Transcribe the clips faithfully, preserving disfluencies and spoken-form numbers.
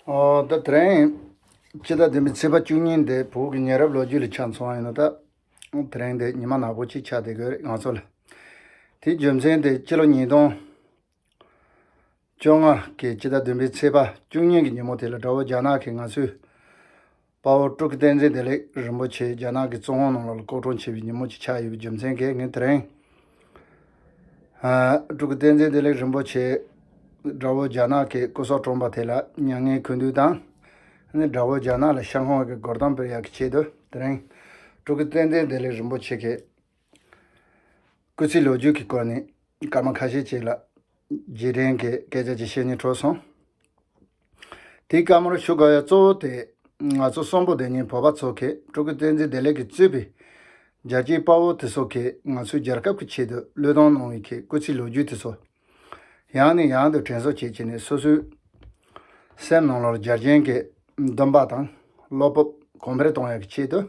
ཨོ། ད་དེ་རིང་སྤྱི་ཟླ་བདུན་པའི་ཚེས་པ་བཅུ་གཉིས་འདི་བོད་ཀྱི་ཉེ་རབས་ལོ་རྒྱུས་ལ་ཆ་མཚོན་པ་ཡིན་ན། ད་དེ་རིང་འདི་ཉི་མ་ནག་པོ་ཅིག་ཆགས་བསྡད་ཀྱི་ཡོད་རེད་ང་ཚོ་ལ། དེའི་རྒྱུ་མཚན་དེ་སྤྱི་ལོ་ཉིས་སྟོང་བཅོ་ལྔ་གི་སྤྱི་ཟླ་བདུན་པའི་ཚེས་པ་བཅུ་གཉིས་ཀྱི་ཉིན་མོ་དེ་ལ་དགྲ་བོ་རྒྱ་ནག་གིས་ང་ཚོའི་དཔའ་བོ་སྤྲུལ་སྐུ་བསྟན་འཛིན་བདེ་ལེགས་རིན་པོ་ཆེ་རྒྱ་ནག་གི་བཙོན་འོག་ནང་ལོགས་ལ་ལྐོག་གྲོང་བྱས་པའི་ཉིན་མོ་ཅིག་ཆགས་ཡོད་པའི་རྒྱུ་མཚན་གྱིས། ངས་དེ་རིང་ཨ། སྤྲུལ་སྐུ་བསྟན་འཛིན་བདེ་ལེགས་རིན་པོ་ཆེ་དགྲ་བོ་རྒྱ་ནག་གིས་སྐུ་སྲོག་བཀྲོངས་པ་དེ་ལ་མྱ་ངན་གུས་འདུད་དང་། ཨ་ནི་དགྲ་བོ་རྒྱ་ནག་ལ་ཤ་འཁོན་གྱི་གོ་སྟངས་སྤེལ་ཡག་གི་ཆེད་དུ། དེ་རིང་སྤྲུལ་སྐུ་བསྟན་འཛིན་བདེ་ལེགས་རིན་པོ་ཆེ་གི་སྐུ་ཚེའི་ལོ་རྒྱུས་ཀྱི་སྐོར་ནས་སྐར་མ་ཁ་ཤས་ཅིག་ལ་རྗེས་དྲན་གྱི་སྐད་ཆ་ཅིག་བཤད་སྙིང་བྲོ་སོང་། དེའི་བཀའ་མོལ་ཞུ་དགོས་ཡ་གཙོ་བོ་དེ། ང་ཚོ་གསོན་པོ་བསྡད་མཁན་བོད་པ་ཚོ་གིས་སྤྲུལ་སྐུ་བསྟན་འཛིན་བདེ་ལེགས་ཀྱིས་གཙོས་པའི་རྒྱལ་གཅེས་དཔའ་བོ་དེ་ཚོ་གིས་ང་ཚོའི་རྒྱལ་ཁབ་ཀྱི་ཆེད་དུ་བློས་གཏོང་གནང་བའི་གི་སྐུ་ཚེའི་ལོ་རྒྱུས་དེ་ཚོ་ཡང་ནས་ཡང་དུ་དྲན་གསོ་བྱེད་བྱས་ནས། སོ་སོའི་སེམས་ནང་ལོགས་རྒྱལ་ཅན་གྱི་འདུན་པ་དང་བློ་སྤོབས་གོང་འཕེལ་གཏོང་ཡག་གི་ཆེད་དུ།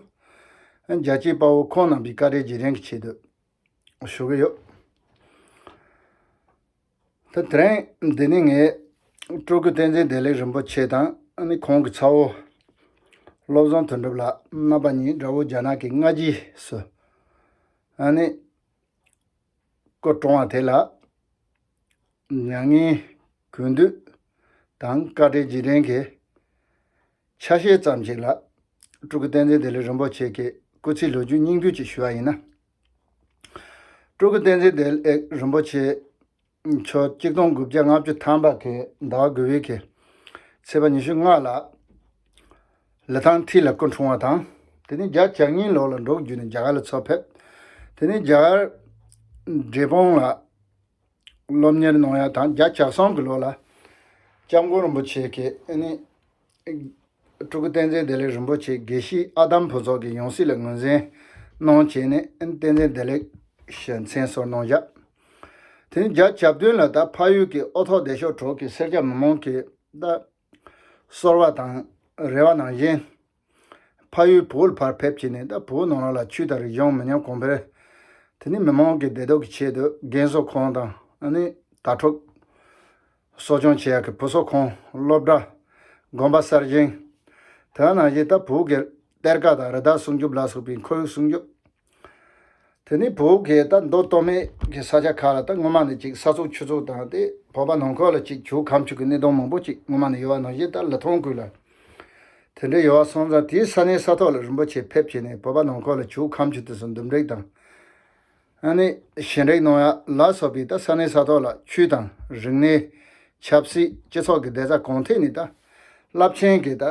རྒྱལ་གཅེས་དཔའ་བོ་ཁོང་རྣམ་པའི་བཀའ་དྲིན་རྗེས་དྲན་གྱི་ཆེད་དུ་ཞུ་གི་ཡོད། ད་དེ་རིང་འདི་ནི་ངས་སྤྲུལ་སྐུ་བསྟན་འཛིན་བདེ་ལེགས་རིན་པོ་ཆེ་དང་། ཨ་ནི་ཁོང་གི་ཚ་བོ་བློ་བཟང་དོན་གྲུབ་ལགས་རྣམ་པ་གཉིས་དགྲ་བོ་རྒྱ་ནག་གི་སྔ་རྗེས་སུ། ཨ་ནི་སྐུ་བཀྲོངས་པ་དེ་ལ་མྱ་ངན་གུས་འདུད་དང་བཀའ་དྲིན་རྗེས་དྲན་གྱི་ཆ་ཤས་ཙམ་ཞིག་ལ། སྤྲུལ་སྐུ་བསྟན་འཛིན་བདེ་ལེགས་རིན་པོ་ཆེ་གི་སྐུ་ཚེའི་ལོ་རྒྱུས་སྙིང་བསྡུས་ཅིག་ཞུ་བ་ཡིན་ན། སྤྲུལ་སྐུ་བསྟན་འཛིན་བདེ་ལེགས་རིན་པོ་ཆེ་མཆོག་གཅིག་སྟོང་དགུ་བརྒྱ་ལྔ་བཅུ་ཐམ་པ་གི་ཟླ་བ་དགུ་པའི་གི་ཚེས་པ་ཉི་ཤུ་ལྔ་ལ་ལི་ཐང་ཐི་ལ་སྐུ་འཁྲུངས་པ་དང་། དེ་ནས་བརྒྱ་གྱ་གཉིས་ལོ་ལ་འབྲུག་བརྒྱུད་ནས་རྒྱ་གར་ལ་འཚོ་ཕེབས། དེ་ནས་རྒྱ་གར་འབྲས་སྤུངས་ལ་སློབ་གཉེར་གནང་ཡ་དང་། བརྒྱ་གྱ་གསུམ་གྱི་ལོ་ལ་སྐྱབས་མགོན་རིན་པོ་ཆེ་གིས་ཨ་ནི་སྤྲུལ་སྐུ་བསྟན་འཛིན་བདེ་ལེགས་རིན་པོ་ཆེ་དགེ་བཤེས་ཨ་དམ་ཕུན་ཚོགས་ཀྱི་ཡང་སྲིད་ལ་ངོས་འཛིན་གནང་བྱས་ནས། ཨ་ནི་བསྟན་འཛིན་བདེ་ལེགས་ཞེས་མཚན་གསོལ་གནང་བཞག་དེ་ནས་བརྒྱ་གྱ་བདུན་ལ་ད་ཕ་ཡུལ་གྱི་ཨོ་ཐོག་བདེ་མཆོག་གྲོགས་ཀྱི་སེར་སྐྱ་མི་མང་གི་ད་གསོལ་བ་དང་རེ་བ་ནང་བཞིན། ཕ་ཡུལ་བོད་ལ་ཕར་ཕེབས་བྱས་ནས། ད་བོད་ནང་ལོགས་ལ་ཆོས་དང་རིག་གཞུང་མི་ཉམས་གོང་འཕེལ། དེ་ནས་མི་མང་གི་བདེ་སྡུག་གི་ཆེད་དུ་རྒན་གསོ་ཁང་དང་། ཨ་ནི་དྭ་ཕྲུག་གསོ་སྐྱོང་བྱེད་ཡག་གི་བུ་གསོ་ཁང་། སློབ་གྲྭ། དགོན་པ་གསར་བཞེངས། དེ་ནང་བཞིན་ད་བོད་ཀྱི་གཏེར་ཁ་དང་རི་དྭགས་སྲུང་སྐྱོབ་ལ་སོགས་པའི་ཁོར་ཡུག་སྲུང་སྐྱོབ། དེ་ནས་བོད་ཀྱི་ད་མདོ་སྟོད་སྨད་ཀྱི་ས་ཆ་ཁག་ལ་ད་སྔོན་མ་ནས་ཅིག་ས་ཚུགས་ཆུ་ཚུགས་དང་། དེ་བོད་པ་ནང་ཁུལ་ལ་ཅིག་བྱིའུ་ཁམ་ཆུ་གི་གནད་དོན་མང་པོ་ཅིག་སྔོན་མ་ནས་ཡོད་པ་ནང་བཞིན། ད་ལི་ཐང་ཁུལ་ལ་དེ་འདྲ་ཡོད་པ་སོང་ཙང་། དེའི་ས་གནས་ས་ཐོག་ལ་རིན་པོ་ཆེ་ཕེབས་བྱས་ནས་བོད་པ་ནང་ཁུལ་ལ་བྱིའུ་ཁམ་ཆུ་དེ་ཚོ་འདུམ་འགྲིག་དང་། ཨ་ནི་ཞི་འགྲིག་གནང་ཡ་ལ་སོགས་པའི་ད་ས་གནས་ས་ཐོག་ལ་ཆོས་དང་རིག་གནས། ཆབ་སྲིད། སྤྱི་ཚོགས་ཀྱི་བདེ་རྩ་གང་ཐད་ནས་ད་རླབས་ཆེན་གྱི་ད་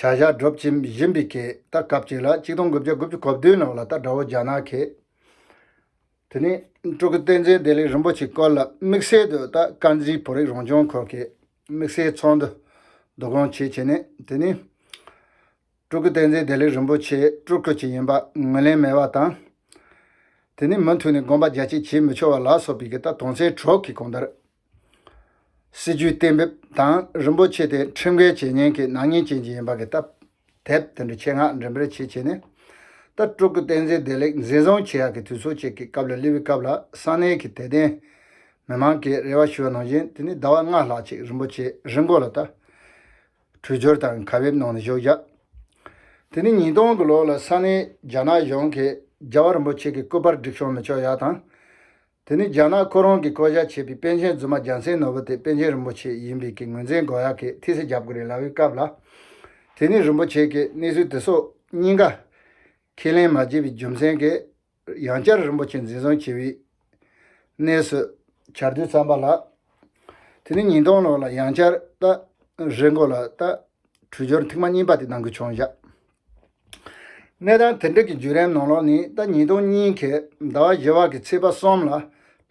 བྱ་གཞག་སྒྲུབ་བཞིན་པའི་གི་ད་སྐབས་ཅིག་ལ། གཅིག་སྟོང་དགུ་བརྒྱ་དགུ་བཅུ་གོ་བདུན་ལོ་ལ་ད་དགྲ་བོ་རྒྱ་ནག་གིས། དེ་ནས་སྤྲུལ་སྐུ་བསྟན་འཛིན་བདེ་ལེགས་རིན་པོ་ཆེའི་སྐོར་ལ་དམིགས་བསལ་དུ་ད་དཀར་མཛེས་བོད་རིགས་རང་སྐྱོང་ཁུལ་གྱི་དམིགས་བསལ་ཚོགས་འདུ་བསྡུ་སྐོང་བྱས་བྱས་ནས། དེ་ནས་སྤྲུལ་སྐུ་བསྟན་འཛིན་བདེ་ལེགས་རིན་པོ་ཆེ་སྤྲུལ་སྐུ་ཅིག་ཡིན་པ་ངོས་ལེན་མེད་པ་དང་། དེ་ནས་མུ་མཐུད་ནས་དགོངས་པ་རྒྱ་སྐྱེད་བྱེད་མི་ཆོག་པ་ལ་སོགས་པའི་གི་ད་དོན་ཚན་དྲུག་གི་གོང་ལྟར། སྲིད་ཇུས་གཏན་འབེབས་དང་། རིན་པོ་ཆེ་དེ་ཁྲིམས་འགལ་བྱེད་མཁན་གྱི་ནག་ཉེས་ཅན་ཅིག་ཡིན་པ་གི་ད་དེབ་དེ་འདྲ་ཆེད་མངགས་འགྲེམས་སྤེལ་བྱས་བྱས་ནས། ད་སྤྲུལ་སྐུ་བསྟན་འཛིན་བདེ་ལེགས་འཛིན་བཟུང་བྱེད་ཡག་གི་དུས་ཚོད་ཅིག་གི་སྐབས་ལ་སླེབས་པའི་སྐབས་ལ། ས་གནས་ཀྱི་དད་ལྡན་མི་མང་གིས་རེ་བ་ཞུ་བ་ནང་བཞིན། དེ་ནས་ཟླ་བ་ལྔ་ལྷག་ཅིག་རིན་པོ་ཆེ་རི་མགོ་ལ་ད་བྲོས་བྱོལ་དང་ཁ་འབེབས་གནང་ནས་བཞུགས་བཞག་དེ་ནས་ཉིས་སྟོང་གི་ལོ་ལ་ས་གནས་རྒྱ་ནག་གཞུང་གིས་རྒྱལ་བ་རིན་པོ་ཆེ་གི་སྐུ་པར་སྒྲིག་སྦྱོར་མི་ཆོག་ཡག་དང་། དེ་ནས་རྒྱ་ནག་ཁོ་རང་གིས་བསྐོ་བཞག་བྱས་པའི་པཎ་ཆེན་རྫུན་མ་རྒྱལ་མཚན་ནོར་བུ་དེ་པཎ་ཆེན་རིན་པོ་ཆེ་ཡིན་པའི་གི་ངོས་འཛིན་དགོས་ཡག་གི་ཐེ་སི་རྒྱབ་དགོས་རེད་ལབ་པའི་སྐབས་ལ། དེ་ནས་རིན་པོ་ཆེ་གིས་གནས་ཚུལ་དེ་ཚོ་གཉིས་ཀ་ཁས་ལེན་མ་བྱས་པའི་རྒྱུ་མཚན་གྱིས། ཡང་བསྐྱར་རིན་པོ་ཆེ་འཛིན་བཟུང་བྱས་པའི་གནས་སུ་གྱར་དུས་ཙམ་པ་ལ། དེ་ནས་ཉིས་སྟོང་ལོ་ལ་ཡང་བསྐྱར་ད་རི་མགོ་ལ་ད་བྲོས་བྱོལ་ཐེངས་མ་གཉིས་པ་དེ་གནང་དགོས་བྱུང་བཞག་གནས་སྟངས་དེ་འདྲ་གི་བརྒྱུད་རིམ་ནང་ལོགས་ནས། ད་ཉིས་སྟོང་གཉིས་ཀྱི་ཟླ་བ་བཞི་པ་གི་ཚེས་པ་གསུམ་ལ་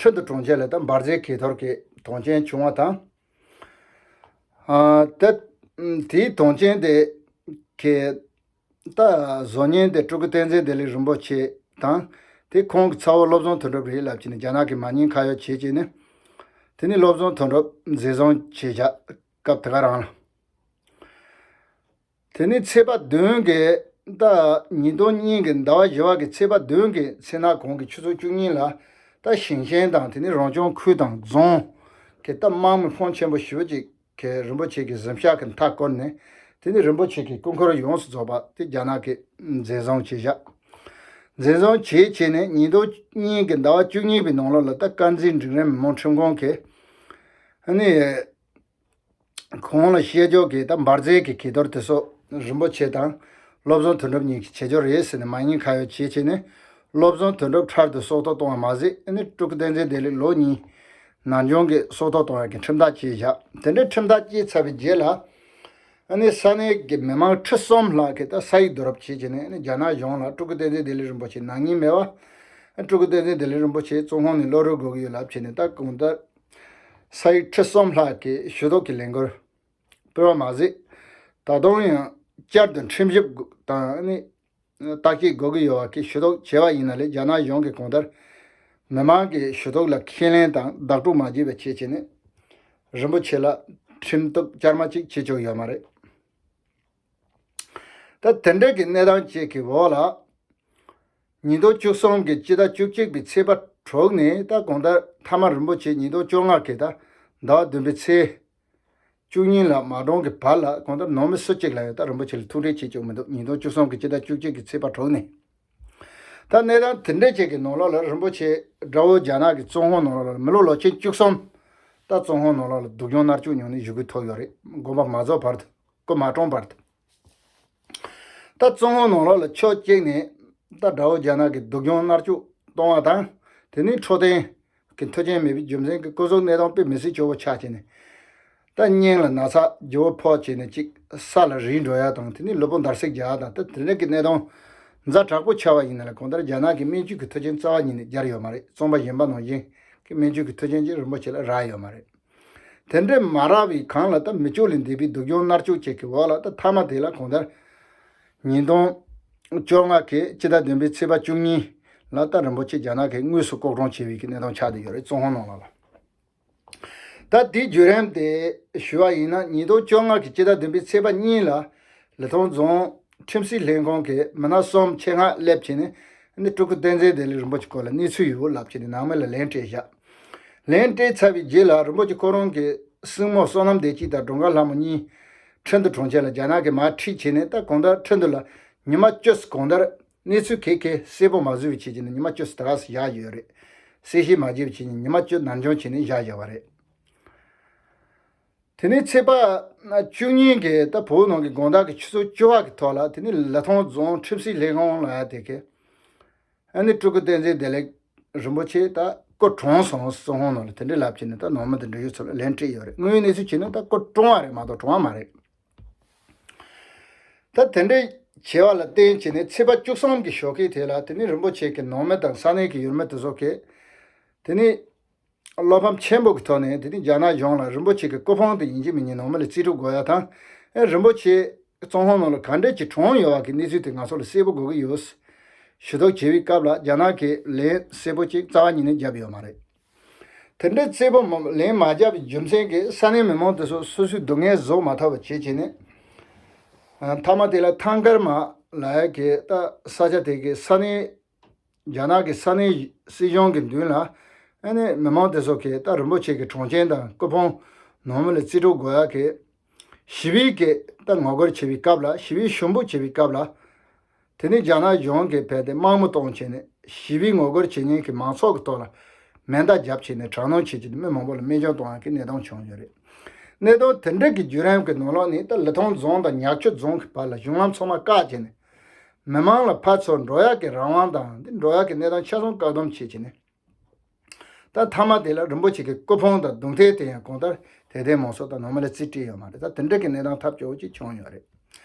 ཁྲིན་ཏུ་གྲོང་ཁྱེར་ལ་ད་འབར་རྫས་གས་ཐོར་གྱི་དོན་རྐྱེན་བྱུང་བ་དང་། ཨ། ད་དེའི་དོན་རྐྱེན་དེ་གི་ད་བཟོ་མཁན་དེ་སྤྲུལ་སྐུ་བསྟན་འཛིན་བདེ་ལེགས་རིན་པོ་ཆེ་དང་། དེ་ཁོང་གི་ཚ་བོ་བློ་བཟང་དོན་གྲུབ་རེད་ལབ་བྱས་ནས་རྒྱ་ནག་གིས་མ་ཉེས་ཁ་གཡོགས་བྱས་བྱས་ནས། དེ་ནས་བློ་བཟང་དོན་གྲུབ་འཛིན་བཟུང་བྱས་བཞག་སྐབས་དེ་ག་རང་ལ། དེ་ནས་ཚེས་པ་བདུན་གི་ད་ཉིས་སྟོང་གཉིས་ཀྱི་ཟླ་བ་བཞི་པ་གི་ཚེས་པ་བདུན་གྱི་མཚན་ནག་གུང་གི་ཆུ་ཚོད་བཅུ་གཉིས་ལ། ད་ཞིང་ཆེན་དང་། དེ་ནས་རང་སྐྱོང་ཁུལ་དང་རྫོང་གི་ད་དམག་མི་ཁོངས་ཆེན་པོ་ཞེ་པོ་ཅིག་ གི་རིན་པོ་ཆེ་གི་གཟིམ་ཤག་གི་མཐའ་བསྐོར་ནས། དེ་ནི་རིན་པོ་ཆེ་གི་སྐུ་འཁོར་ཡོངས་སུ་རྫོགས་པ་དེ་རྒྱ་ནག་གིས་འཛིན་བཟུང་བྱས་བཞག་འཛིན་བཟུང་བྱས་བྱས་ནས་ཉིས་སྟོང་གཉིས་ཀྱི་ཟླ་བ་བཅུ་གཉིས་པའི་ནང་ལོགས་ལ། ད་དཀར་མཛེས་འབྲིང་རིམ་མི་མང་ཁྲིམས་ཁང་གིས་ཨ་ནི་གོང་ལ་བཤད་ཕྱོགས་ཀྱི་ད་འབར་རྫས་ཀྱི་གྱེས་རྡོར་དེ་ཚོ་རིན་པོ་ཆེ་དང་བློ་བཟང་དོན་གྲུབ་གཉིས་ཀྱི་བྱེད་ཕྱོགས་རེད་ཟེར་ནས་མ་ཉེས་ཁ་གཡོགས་བྱས་བྱས་ནས། བློ་བཟང་དོན་གྲུབ་འཕྲལ་དུ་སྲོག་ཐོག་གཏོང་བ་མ་ཟད། ཨ་ནི་སྤྲུལ་སྐུ་བསྟན་འཛིན་བདེ་ལེགས་ལོ་གཉིས་ནང་སྦྱོང་གི་སྲོག་ཐོག་གཏོང་ཡག་གི་ཁྲིམས་ཐག་བཅད་བཞག་དེ་འདྲའི་ཁྲིམས་ཐག་བཅད་ཚར་བའི་རྗེས་ལ། ཨ་ནི་ས་གནས་ཀྱི་མི་མང་ཁྲི་གསུམ་ལྷག་གིས་ད་ས་ཡིག་བསྡུ་རུབ་བྱས་བྱས་ནས། ཨ་ནི་རྒྱ་ནག་གཞུང་ལ་སྤྲུལ་སྐུ་བསྟན་འཛིན་བདེ་ལེགས་རིན་པོ་ཆེ་ནག་ཉེས་མེད་པ། སྤྲུལ་སྐུ་བསྟན་འཛིན་བདེ་ལེགས་རིན་པོ་ཆེ་བཙོན་ཁང་ནས་གློད་གྲོལ་དགོས་ཀྱི་ཡོད་ལབ་བྱས་ནས། ད་གང་ལྟར་ས་ཡིག་ཁྲི་གསུམ་ལྷག་གིས་ཞུ་གཏུག་གི་ལས་འགུལ་སྤེལ་བ་མ་ཟད། ད་དུང་ཡང་བསྐྱར་དུ་ཁྲིམས་ཞིབ་དང་ཨ་ནི་བརྟག་དཔྱད་དགོས་ཀྱི་ཡོད་པ་གི་ཞུ་གཏུག་བྱས་པ་ཡིན་ན་ལས། རྒྱ་ནག་གཞུང་གིས་གང་ལྟར་མི་མང་གི་ཞུ་གཏུག་ལ་ཁས་ལེན་དང་བདག་སྤྲོད་མ་བྱས་པ་བྱས་བྱས་ནས། རིན་པོ་ཆེ་ལ་ཁྲིམས་གཏུག་བསྐྱར་མ་གཅིག་བྱེད་ཆོག་ཡོད་མ་རེད། ད་དེ་འདྲ་གི་གནས་སྟངས་ཅིག་གི་འོག་ལ། ཉིས་སྟོང་བཅུ་གསུམ་གྱི་སྤྱི་ཟླ་བཅུ་གཅིག་པའི་ཚེས་པ་དྲུག་ནས། ད་གང་ལྟར་མཐའ་མ་རིན་པོ་ཆེ་ཉིས་སྟོང་བཅོ་ལྔ་གི་ད་ཟླ་བ་བདུན་པའི་ཚེས་བཅུ་གཉིས་ལ་མ་གྲོངས་ཀྱི་བར་ལ། གང་ལྟར་ནང་མི་སུ་གཅིག་ལ་ཡང་ད་རིན་པོ་ཆེ་ལ་ཐུག་འཕྲད་བྱེད་བཅུག་མི་འདུག་ཉིས་སྟོང་བཅུ་གསུམ་གྱི་སྤྱི་ཟླ་བཅུ་གཅིག་གི་ཚེས་པ་དྲུག་ནས། ད་གནས་སྟངས་དེ་འདྲ་ཅིག་གི་ནང་ལོགས་ལ་རིན་པོ་ཆེ་དགྲ་བོ་རྒྱ་ནག་གི་བཙོན་ཁང་ནང་ལོགས་ལ་མི་ལོ་ལོ་ཆེན་བཅུ་གསུམ་ད་བཙོན་ཁང་ནང་ལོགས་ལ་སྡུག་སྦྱོང་མནར་གཅོད་མྱངས་ནས་བཞུགས་དགོས་ཐུག་ཡོད་རེད། དགོངས་པ་མ་རྫོགས་བར་དུ། སྐུ་མ་གྲོངས་བར་དུ། ད་བཙོན་ཁང་ནང་ལོགས་ལ་ཕྱོགས་གཅིག་ནས་ད་དགྲ་བོ་རྒྱ་ནག་གིས་སྡུག་སྦྱོང་མནར་གཅོད་གཏོང་བ་དང་། དེ་ནས་འཕྲོད་བསྟེན་གྱི་མཐུན་རྐྱེན་མེད་པའི་རྒྱུ་མཚན་གྱིས་སྐུ་གཟུགས་གནས་སྟངས་དཔེ་མི་སྲིད་སྐྱོ་བོ་ཆགས་བྱས་ནས། ད་སྙིང་ལ་ན་ཚ་ལྗིད་པོ་ཕོག་བྱས་ནས་ཅིག་ས་ལ་རིལ་འགྲོ་ཡ་དང་། དེ་ནས་ལུས་པོ་འདར་སིག་རྒྱག་ཡ་དང་། ད་དེ་འདྲ་གི་གནས་སྟངས་ཛ་དྲག་པོ་ཆགས་པ་ཡིན་ན་ལ། གང་ལྟར་རྒྱ་ནག་གིས་སྨན་བཅོས་ཀྱི་མཐུན་རྐྱེན་རྩ་བ་ཉིད་ནས་སྦྱར་ཡོད་མ་རེད། བཙོན་པ་གཞན་པ་ནང་བཞིན་གྱི་སྨན་བཅོས་ཀྱི་མཐུན་རྐྱེན་ཅིག་རིན་པོ་ཆེ་ལ་རག་ཡོད་མ་རེད། དེ་འདྲའི་མ་རག་པའི་སྒང་ལ། ད་མི་ཆོས་ལས་འདས་པའི་སྡུག་སྦྱོང་མནར་གཅོད་ཅིག་གི་འོག་ལ། ད་མཐའ་མ་དེ་ལ་གང་ལྟར་ཉིས་སྟོང་བཅོ་ལྔ་གི་སྤྱི་ཟླ་བདུན་པའི་ཚེས་པ་བཅུ་གཉིས་ལ་ད་རིན་པོ་ཆེ་རྒྱ་ནག་གིས་དངོས་སུ་ལྐོག་གྲོངས་བྱས་པའི་གི་གནས་སྟངས་ཆགས་བསྡད་ཡོད་རེད། བཙོན་ཁང་ནང་ལ་ལ། ད་དེའི་བརྒྱུད་རིམ་དེ་ཞུ་བ་ཡིན་ན། ཉིས་སྟོང་བཅོ་ལྔ་གི་སྤྱི་ཟླ་བདུན་པའི་ཚེས་པ་གཉིས་ལ་ལི་ཐང་རྫོང་ཁྲིམས་སྲིད་ལྷན་ཁང་གི་མི་སྣ་གསུམ་ཆེད་མངགས་སླེབས་བྱས་ནས། ཨ་ནི་སྤྲུལ་སྐུ་བསྟན་འཛིན་བདེ་ལེགས་རིན་པོ་ཆེའི་སྐོར་ལ་གནས་ཚུལ་ཡོད་ལབ་བྱས་ནས་ནང་མི་ལ་ལན་སྤྲད་བཞག་ལན་སྤྲད་ཚར་བའི་རྗེས་ལ་རིན་པོ་ཆེ་ཁོ་རང་གི་སྲིང་མོ་བསོད་ནམས་བདེ་སྐྱིད་དང་སྒྲོལ་དཀར་ལྷ་མོ་གཉིས་ཁྲིན་ཏུའུ་གྲོང་ཁྱེར་ལ་རྒྱ་ནག་གིས་མར་ཁྲིད་བྱས་ནས། ད་གང་ལྟར་ཁྲིན་ཏུའུ་ལ་ཉི་མ་བཅུ་གང་ལྟར་གནས་ཚུལ་ག་གེ་གསལ་པོ་མ་བཟོས་པའི་ཆེད་ཀྱི་ནས་ཉི་མ་བཅུ་ད་ག་སེ་བཞག་ཡོད་རེད། གསལ་བཤད་མ་བྱས་པའི་ཆེད་ཀྱི་ཉི་མ་བཅུ་ནར་འགྱངས་བྱས་ནས་བཞག་བཞག་པ་རེད། དེ་ནས་ཚེས་པ་བཅུ་གཉིས་ཀྱི་ད་བོད་ནང་གི་དགོང་དག་གི་ཆུ་ཚོད་བཅུ་པ་གི་ཐོག་ལ། དེ་ནས་ལི་ཐང་རྫོང་ཁྲིམས་སྲིད་ལྷན་ཁང་ལ་ཡ་དེ་གའི་ཨ་ནི་སྤྲུལ་སྐུ་བསྟན་འཛིན་བདེ་ལེགས་རིན་པོ་ཆེ་ད་སྐུ་གྲོངས་སོང་། བཙོན་ཁང་ནང་ལ་དེ་འདྲའི་ལབ་བྱས་ནས་ད་ནང་མི་དང་འབྲེལ་ཡོད་ཚོ་ལ་ལན་སྤྲད་ཡོད་རེད། དངོས་ཡོད་གནས་ཚུལ་བྱས་ན་ད་སྐུ་གྲོངས་པ་རེད་མ་གཏོགས་གྲོངས་པ་མ་རེད། ད་དེ་འདྲའི་བྱས་པ་ལ་བརྟེན་བྱས་ནས་ཚེས་པ་བཅུ་གསུམ་གྱི་ཞོགས་ཀས་དེ་ལ། དེ་ནས་རིན་པོ་ཆེ་གི་ནང་མི་དང་ས་གནས་ཀྱི་ཡུལ་མི་དེ་ཚོ་གིས། དེ་ནས་བློ་ཕམ་ཆེན་པོ་གི་ཐོག་ནས། དེ་ནས་རྒྱ་ནག་གཞུང་ལ་རིན་པོ་ཆེ་གི་སྐུ་ཕུང་དེ་ཡིན་གཅིག་མིན་གཉིས་ནང་མི་ལ་རྩིས་སྤྲོད་དགོས་ཡ་དང་། ཨེ་རིན་པོ་ཆེ་བཙོན་ཁང་ནང་ལ་ག་འདྲས་ཀྱི་གྲོངས་ཡོད་པ་གི་གནས་ཚུལ་དེ་ང་ཚོ་ལ་གསལ་པོ་དགོས་ཀྱི་ཡོད། ཞུ་གཏུག་བྱེད་པའི་སྐབས་ལ་རྒྱ་ནག་གིས་ལན་གསལ་པོ་ཅིག་རྩ་བ་ཉིད་ནས་བརྒྱབ་ཡོད་མ་རེད། དེ་འདྲའི་གསལ་པོ་མ་ལན་མ་བརྒྱབ་པའི་རྒྱུ་མཚན་གྱིས་ས་གནས་མི་མང་དེ་ཚོ་སོ་སོའི་སྡུག་བསྔལ་བཟོད་མ་ཐུབ་པ་བྱེད་བྱས་ནས། ཨ་མཐའ་མ་དེ་ལ་ཐང་ཀར་མ་ལ་ཡ་གི་ད་ས་ཆ་དེ་གི་ས་གནས་རྒྱ་ནག་གི་ས་གནས་སྲིད་གཞུང་གི་མདུན་ལ། ཨ་ནི་མི་མང་དེ་ཚོ་གིས་ད་རིན་པོ་ཆེ་གི་གྲོངས་རྐྱེན་དང་སྐུ་ཕུང་ནང་མི་ལ་རྩིས་སྤྲོད་དགོས་ཡ་གི་ཞི་བའི་གི་ད་ངོ་རྒོལ་བྱེད་པའི་སྐབས་ལ། ཞི་བའི་ཞུ་འབོད་བྱེད་པའི་སྐབས་ལ། དེ་ནས་རྒྱ་ནག་གཞུང་གིས་རྦད་དེ་དམག་མི་གཏོང་བྱས་ནས་ཞི་བའི་ངོ་རྒོལ་བྱེད་མཁན་གྱི་མང་ཚོགས་ཀྱི་ཐོག་ལ་མེ་མདའ་བརྒྱབ་བྱས་ནས་དྲག་གནོན་བྱས་བྱས་ནས་མི་མང་པོ་ལ་རྨས་སྐྱོན་གཏོང་ཡག་གི་གནས་སྟངས་བྱུང་ཡོད་རེད། གནས་སྟངས་དེ་འདྲ་གི་བརྒྱུད་རིམ་གྱི་ནང་ལོགས་ནས། ད་ལི་ཐང་རྫོང་དང་ཉག་ཆུ་རྫོང་གི་བར་ལ་གཞུང་ལམ་ཚང་མ་བཀག་བྱས་ནས་མི་མང་ལ་ཕར་ཚུར་འགྲོ་ཡག་གི་རང་དབང་དང་། འདི་འགྲོ་ཡག་གི་གནས་སྟངས་ཆ་ཚང་བཀག་སྡོམ་བྱས་བྱས་ནས། ད་མཐའ་མ་དེ་ལ་རིན་པོ་ཆེ་གི་སྐུ་ཕུང་དང་གདུང་ཐལ་དེ་ཡང་གང་ལྟར་དད་ལྡན་མང་ཚོགས་དང་ནང་མི་ལ་རྩིས་སྤྲད་ཡོད་མ་རེད། ད་དེ་འདྲ་གི་གནས་སྟངས་ཐབས་སྐྱོ་བོ་ཅིག་བྱུང་ཡོད་རེད།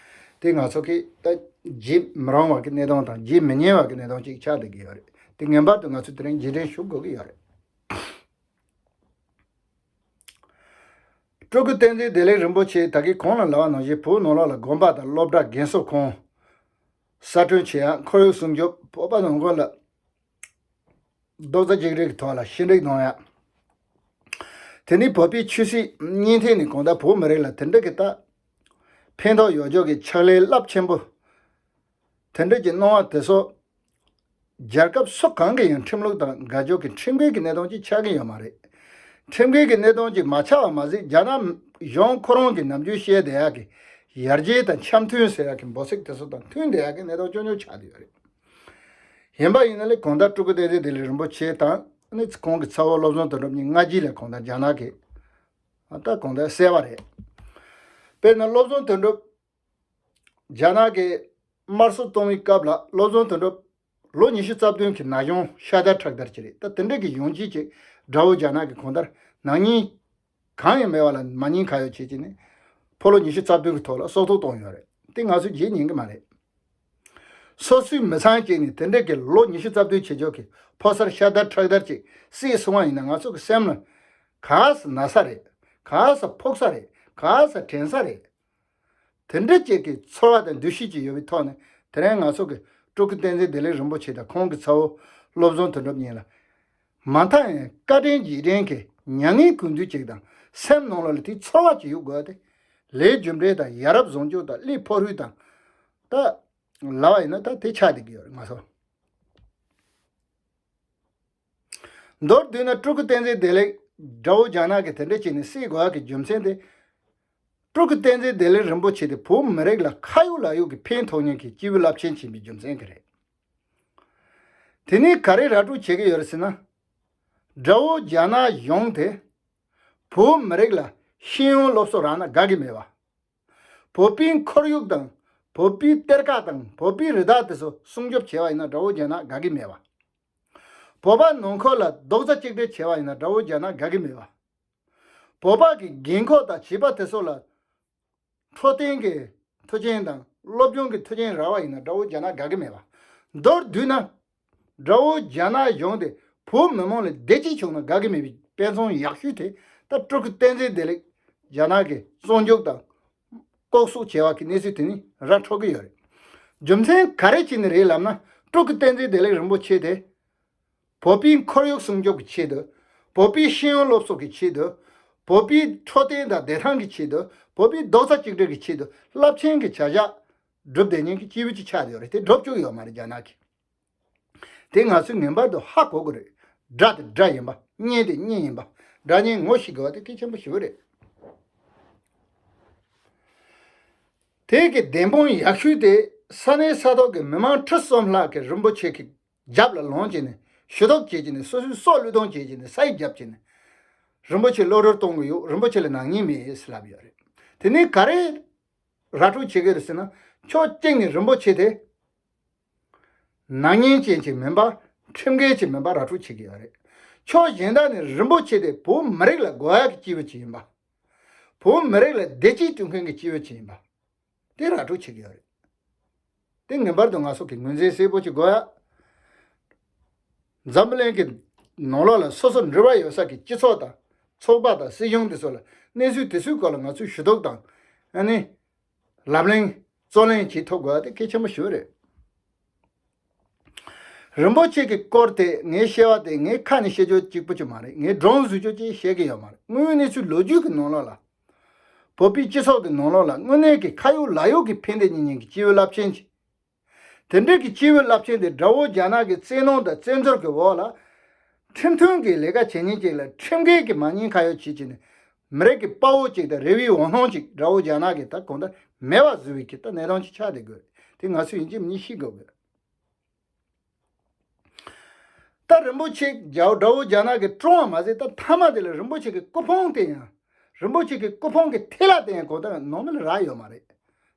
དེ་ང་ཚོ་གིས་ད་བརྗེད་མི་རུང་བ་གི་གནས་སྟངས་དང་། བརྗེད་མི་ཉན་པ་གི་གནས་སྟངས་ཅིག་ཆགས་བསྡད་ཀྱི་ཡོད་རེད། དེ་ངེས་པར་དུ་ང་ཚོས་དེ་རིང་རྗེས་དྲན་ཞུ་དགོས་ཀྱི་ཡོད་རེད། སྤྲུལ་སྐུ་བསྟན་འཛིན་བདེ་ལེགས་རིན་པོ་ཆེ་ད་གིན་གོང་ལ་ལབ་པ་ནང་བཞིན་བོད་ནང་ལོགས་ལ་དགོན་པ་དང་སློབ་གྲྭ་རྒན་གསོ་ཁང་གསར་སྐྲུན་བྱེད་ཡག། ཁོར་ཡུག་སྲུང་སྐྱོབ། བོད་པ་ནང་ཁུལ་ལ་རྡོག་རྩ་གཅིག་སྒྲིལ་གྱི་ཐོག་ལ་ཞི་འགྲིག་གནང་ཡག། དེ་ནི་བོད་པའི་ཆོས་སྲིད་གཉིས་ཐད་ནས་གང་ལྟར་བོད་མི་རིགས་ལ་དེ་འདྲ་གི་ད་ཕན་ཐོགས་ཡོད་ཕྱོགས་ཀྱི་ཕྱག་ལས་རླབས་ཆེན་པོ་དེ་འདྲ་གི་གནང་བ་དེ་ཚོ་རྒྱལ་ཁབ་སུ་གང་གི་ཡང་ཁྲིམས་ལུགས་དང་འགལ་ཕྱོགས་ཀྱི་ཁྲིམས་འགལ་གྱི་གནས་སྟངས་ཅིག་ཆགས་ཀྱི་ཡོད་མ་རེད། ཁྲིམས་འགལ་གྱི་གནས་སྟངས་ཅིག་མ་ཆགས་པ་མ་ཟད། རྒྱ་ནག་ གཞུང་ཁོ་རང་གི་ནམ་རྒྱུན་བཤད་བསྡད་ཡག་གི་ཡར་རྒྱས་དང་འཆམ་མཐུན་ཟེར་ཡག་གི་འབོད་ཚིག་དེ་ཚོ་དང་མཐུན་བསྡད་ཡག་གི་གནས་སྟངས་ཆུང་ཆུང་ཆགས་བསྡད་ཡོད་རེད། ཡིན་པ་ཡིན་ན་ལས་གང་ལྟར་སྤྲུལ་སྐུ་བསྟན་འཛིན་བདེ་ལེགས་རིན་པོ་ཆེ་དང་ནི་ཁོང་གི་ཚ་བོ་བློ་བཟང་དོན་གྲུབ་གཉིས་སྔ་རྗེས་ལ་གང་ལྟར་རྒྱ་ནག་གི་ད་གང་ལྟར་བསད་པ་རེད། དཔེར་ན་བློ་བཟང་དོན་གྲུབ་རྒྱ་ནག་གི་དམར་གསོད་གཏོང་བའི་སྐབས་ལ་བློ་བཟང་དོན་གྲུབ་ལོ་ཉི་ཤུ་རྩ་བདུན་གྱི་ན་གཞོན་ཤ་དར་ཁྲག་དར་ཅིག་རེད། ད་དེ་འདྲ་གི་ཡོང་ཅིག་ཅིག་དགྲ་བོ་རྒྱ་ནག་གི་གང་ལྟར་ནག་ཉེས་གང་ཡང་མེད་པ་ལ་མ་ཉེས་ཁ་གཡོགས་བྱེད་ཀྱི་ནི་ཕོ་ལོ་ཉི་ཤུ་རྩ་བདུན་གྱི་ཐོག་ལ་སྲོག་ཐོག་གཏོང་ཡོད་རེད། དེ་ང་ཚོས་བརྗེད་ཉན་གྱི་མ་རེད། སོ་སོའི་མི་ཚང་བཅས་ནི་དེ་འདྲ་གི་ལོ་ཉི་ཤུ་རྩ་བདུན་བྱེད་ཆོག་གི་ཕོ་གསར་ཤ་དར་ཁྲག་དར་ཅིག་བསད་སོང་བ་ཡིན་ན་ང་ཚོ་གི་སེམས་ལ་ག་ས་ན་ས་རེད། ག་ས་ཕོག་ས་རེད། ག་ས་དྲན་ས་རེད། དེ་འདྲ་ཅིག་གི་ཚོར་བ་དང་འདུ་ཤེས་ཅིག་ཡོད་པའི་ཐོག་ནས་དེ་རིང་ང་ཚོ་གི་སྤྲུལ་སྐུ་བསྟན་འཛིན་བདེ་ལེགས་རིན་པོ་ཆེ་དང་ཁོང་གི་ཚ་བོ་བློ་བཟང་དོན་གྲུབ་གཉིས་ལ་མ་མཐའ་ཡང་བཀའ་དྲིན་རྗེས་དྲན་གྱི་མྱ་ངན་གུས་འདུད་ཅིག་དང་སེམས་ནང་ལ་ལ་དེ་ཚོར་བ་ཅིག་ཡོད་དགོས་ཏེ། ལས་རྒྱུ་འབྲས་དང་ཡ་རབས་བཟང་སྤྱོད་དང་གླེ་ཕོ་རུས་དང་ད་ལབ་པ་ཡིན་ན་ད་དེ་ཆགས་བསྡད་ཀྱི་ཡོད་རེད་ང་ཚོ། མདོར་བསྡུས་ན་སྤྲུལ་སྐུ་བསྟན་འཛིན་བདེ་ལེགས་དགྲ་བོ་རྒྱ་ནག་གིས་དེ་འདྲ་བྱས་ནས་བསད་དགོས་ཡག་གི་རྒྱུ་མཚན་དེ། སྤྲུལ་སྐུ་བསྟན་འཛིན་བདེ་ལེགས་རིན་པོ་ཆེ་དེ་བོད་མི་རིགས་ལ་ཁ་ཡོག་ལག་ཡོག་གི་ཕན་ཐོགས་མཁན་གྱི་སྐྱེས་བུ་རླབས་ཆེན་ཡིན་པའི་རྒྱུ་མཚན་གྱིས་རེད། དེ་ནས་ག་རེ་ར་སྤྲོད་བྱེད་ཀྱི་ཡོད་རེད་ཟེར་ན། དགྲ་བོ་རྒྱ་ནག་གཞུང་དེ་བོད་མི་རིགས་ལ་ཤེས་ཡོན་སློབ་གསོ་རག་ན་དགའ་གི་མེད་པ། བོད་པའི་ཁོར་ཡུག་དང་བོད་པའི་གཏེར་ཁ་དང་བོད་པའི་རི་དྭགས་དེ་ཚོ་སྲུང་སྐྱོབ་བྱས་པ་ཡིན་ན་དགྲ་བོ་རྒྱ་ནག་དགའ་གི་མེད་པ། བོད་པ་ནང་ཁུལ་ལ་རྡོག་རྩ་གཅིག་སྒྲིལ་བྱས་པ་ཡིན་ན་དགྲ་བོ་རྒྱ་ནག་དགའ་གི་མེད་པ། བོད་པ་གི་རྒན་འཁོགས་དང་བྱིས་པ་དེ་ཚོ་ལ་འཕྲོད་བསྟེན་གྱི་མཐུན་རྐྱེན་དང་སློབ་སྦྱོང་གི་མཐུན་རྐྱེན་རག་པ་ཡིན་ན་དགྲ་བོ་རྒྱ་ནག་དགའ་གི་མེད་པ། མདོར་བསྡུས་ན། དགྲ་བོ་རྒྱ་ནག་གཞུང་དེ་བོད་མི་མང་ལ་བདེ་སྐྱིད་བྱུང་ན་དགའ་གི་མེད་པའི་དཔེ་མཚོན་ཡག་ཤོས་དེ་ད་སྤྲུལ་སྐུ་བསྟན་འཛིན་བདེ་ལེགས་རྒྱ་ནག་གི་བཙོན་འཇུག་དང་ལྐོག་གསོད་བྱས་པ་གི་གནས་ཚུལ་དེ་ནི་ར་འཕྲོད་ཀྱི་ཡོད་རེད། རྒྱུ་མཚན་ག་རེ་བྱས་ནས་རེད་ལབ་ན་སྤྲུལ་སྐུ་བསྟན་འཛིན་བདེ་ལེགས་རིན་པོ་ཆེ་དེ། བོད་པའི་ཁོར་ཡུག་སྲུང་སྐྱོབ་ཀྱི་ཆེད་དུ། བོད་པའི་ཤེས་ཡོན་སློབ་གསོ་གི་ཆེད་དུ། བོད་པའི་འཕྲོད་བསྟེན་དང་བདེ་ཐང་གི་ཆེད་དུ། བོད་པའི་རྡོག་རྩ་གཅིག་སྒྲིལ་གྱི་ཆེད་དུ་རླབས་ཆེན་གྱི་བྱ་གཞག་སྒྲུབ་བསྡད་མཁན་གྱི་སྐྱེས་བུ་ཅིག་ཆགས་ཡོད་རེད། དེ་སྒྲུབ་བཅུག་ཡོད་མ་རེད་རྒྱ་ནག་གིས། དེ་ང་ཚོས་ངེས་པར་དུ་ཧ་གོ་དགོས་རེད། དགྲ་དེ་དགྲ་ཡིན་པ། གཉེན་དེ་གཉེན་ཡིན་པ། དགྲ་གཉེན་ངོ་ཤེས་དགོས་པ་དེ་གལ་ཆེན་པོ་ཞིག་རེད། དེ་གི་བདེན་དཔང་ཡག་ཤོས་དེ་ས་གནས་ས་ཐོག་གི་མི་མང་ཁྲི་གསུམ་ལྷག་གིས་རིན་པོ་ཆེ་གི་རྒྱབ་ལ་ལངས་བྱས་ནས་ཞུ་གཏུག་བྱས་བྱས་ནས་སོ་སོའི་སྲོག་བློས་གཏོང་བྱས་བྱས་ནས་ས་ཡིག་བརྒྱབ་བྱས་ནས་རིན་པོ་ཆེ་གློད་གྲོལ་གཏོང་གི་ཡོད། རིན་པོ་ཆེ་ལ་ནག་ཉེས་མེད་ཟེར་ལབ་ཡོད་རེད། དེ་ནས་ག་རེ་ར་སྤྲོད་བྱེད་ཀྱི་རེད་ཟེར་ན་ཕྱོགས་གཅིག་ནས་རིན་པོ་ཆེ་དེ་ནག་ཉེས་ཅན་ཅིག་མིན་པ། ཁྲིམས་འགལ་ཅིག་མིན་པ་ར་སྤྲོད་བྱེད་ཀྱི་ཡོད་རེད། ཕྱོགས་གཞན་དག་ནས་རིན་པོ་ཆེ་དེ་བོད་མི་རིགས་ལ་དགོས་ཡག་གི་སྐྱེས་བུ་ཅིག་ཡིན་པ། བོད་མི་རིགས་ལ་བདེ་སྐྱིད་སྐྲུན་མཁན་གྱི་སྐྱེས་བུ་ཅིག་ཡིན་པ། དེ་ར་སྤྲོད་བྱེད་ཀྱི་ཡོད་རེད། དེ་ངེས་པར་དུ་ང་ཚོ་གི་ངོས་འཛིན་གསལ་པོ་ཅིག་དགོས་ཡ། འཛམ་བུ་གླིང་གི་ནང་ལོགས་ལ་སོ་སོ་འབྲེལ་བ་ཡོད་ས་གི་སྤྱི་ཚོགས་དང་ཚོགས་པ་དང་སྲིད་གཞུང་དེ་ཚོ་ལ་གནས་ཚུལ་དེ་ཚོའི་སྐོར་ལ་ང་ཚོས་ཞུ་གཏུག་དང་ཨ་ནི་ལབ་གླེང་རྩོད་གླེང་བྱེད་ཐུབ་དགོས་ཡ་དེ་གལ་ཆེན་པོ་ཞིག་རེད། རིན་པོ་ཆེ་གི་སྐོར་དེ་ངས་བཤད་པ་དེ་ངས་ཁ་ནས་བཤད་རྒྱུ་གཅིག་པུ་ཅིག་མ་རེད། ངས་སྒྲུང་བཟོ་རྒྱུ་ཅིག་བཤད་ཀྱི་ཡོད་མ་རེད། དངོས་ཡོད་གནས་ཚུལ་ལོ་རྒྱུས་ཀྱི་ནང་ལོགས་ལ། བོད་པའི་སྤྱི་ཚོགས་ཀྱི་ནང་ལོགས་ལ་དངོས་གནས་ཀྱི་ཁ་ཡོག་ལག་ཡོག་གི་ཕན་བདེ་གཉིས་ཉིན་གྱི་སྐྱེས་བུ་རླབས་ཆེན་ཅིག་དེ་འདྲ་གི་སྐྱེས་བུ་རླབས་ཆེན་དེ་དགྲ་བོ་རྒྱ་ནག་གི་བཙན་གནོན་དང་བཙན་འཛུལ་གྱི་འོག་ལ། ཁྲིམས་མཐུན་གྱི་ལས་ཀ་བྱེད་མཁན་ཅིག་ལ་ཁྲིམས་འགལ་གྱི་མ་ཉེས་ཁ་གཡོག་བྱེད་ཀྱི་ནི། མི་རིགས་ཀྱི་དཔའ་བོ་ཅིག་དང་རེ་བའི་འོད་སྣང་ཅིག་དགྲ་བོ་རྒྱ་ནག་གིས་ད་གང་ལྟར་མེད་པ་བཟོ་བའི་གི་ད་གནས་སྟངས་ཅིག་ཆགས་བསྡད་དགོས། དེ་ང་ཚོས་ཡིན་གཅིག་མིན་གཉིས་ཤེས་དགོས་དགོས། ད་རིན་པོ་ཆེ་རྒྱ་དགྲ་བོ་རྒྱ་ནག་གིས་བཀྲོངས་པ་མ་ཟད་ད་མཐའ་མ་དེ་ལ་རིན་པོ་ཆེ་གི་སྐུ་ཕུང་དེ་ཡང་། རིན་པོ་ཆེ་གི་སྐུ་ཕུང་གི་ཐལ་བ་དེ་ཡང་གང་ལྟར་ནང་མི་ལ་རག་ཡོད་མ་རེད།